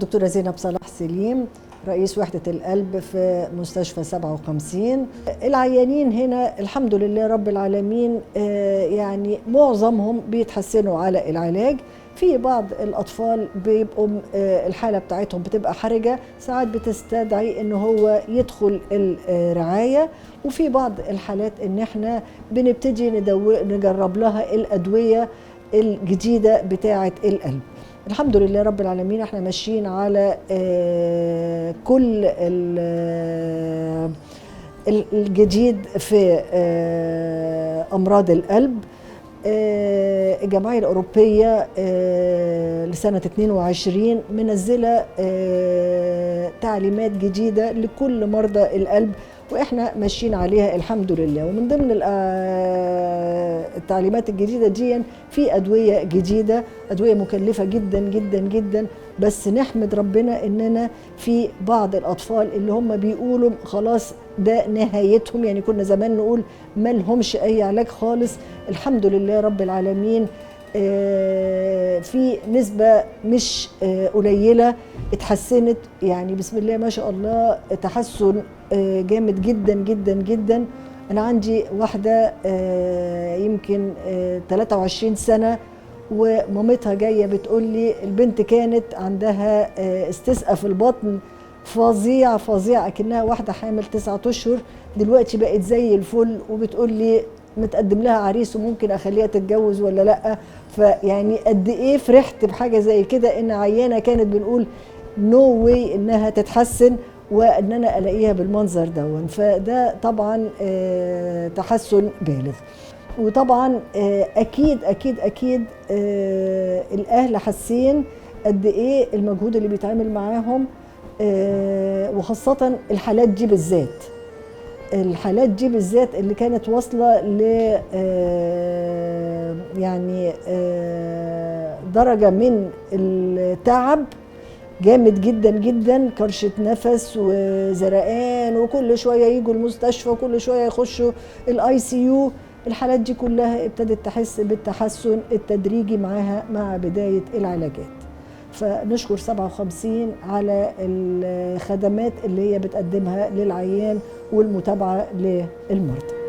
الدكتورة زينب صلاح سليم، رئيس وحدة القلب في مستشفى 57. العيانين هنا الحمد لله رب العالمين، يعني معظمهم بيتحسنوا على العلاج. في بعض الأطفال بيبقوا الحالة بتاعتهم بتبقى حرجة، ساعات بتستدعي إن هو يدخل الرعاية، وفي بعض الحالات إن إحنا بنبتدي نجرب لها الأدوية الجديدة بتاعة القلب. الحمد لله رب العالمين احنا ماشيين على كل الجديد في أمراض القلب. الجمعية الأوروبية لسنة 22 منزلة تعليمات جديدة لكل مرضى القلب، وإحنا ماشيين عليها الحمد لله. ومن ضمن التعليمات الجديدة دي في أدوية جديدة، أدوية مكلفة جدا جدا جدا، بس نحمد ربنا إننا في بعض الأطفال اللي هم بيقولوا خلاص ده نهايتهم، يعني كنا زمان نقول ما لهمش أي علاج خالص. الحمد لله رب العالمين في نسبة مش قليلة اتحسنت، يعني بسم الله ما شاء الله تحسن جامد جدا جدا جدا. أنا عندي واحدة يمكن 23 سنة، ومامتها جاية بتقول لي البنت كانت عندها استسقاء في البطن فظيع فظيع، أكنها واحدة حامل 9 أشهر، دلوقتي بقت زي الفل، وبتقول لي متقدم لها عريس وممكن اخليها تتجوز ولا لا. فيعني قد ايه فرحت بحاجة زي كده، ان عيانه كانت بنقول no way انها تتحسن، وان انا الاقيها بالمنظر دون. فده طبعا تحسن بالغ. وطبعا اكيد اكيد اكيد الاهل حاسين قد ايه المجهود اللي بيتعمل معاهم، وخاصة الحالات دي بالذات، الحالات دي بالذات اللي كانت واصلة ل يعني درجة من التعب جامد جدا جدا، كرشة نفس وزرقان، وكل شوية يجوا المستشفى وكل شوية يخشوا الICU. الحالات دي كلها ابتدت تحس بالتحسن التدريجي معاها مع بداية العلاجات. فنشكر 57 على الخدمات اللي هي بتقدمها للعيان والمتابعة للمرضى.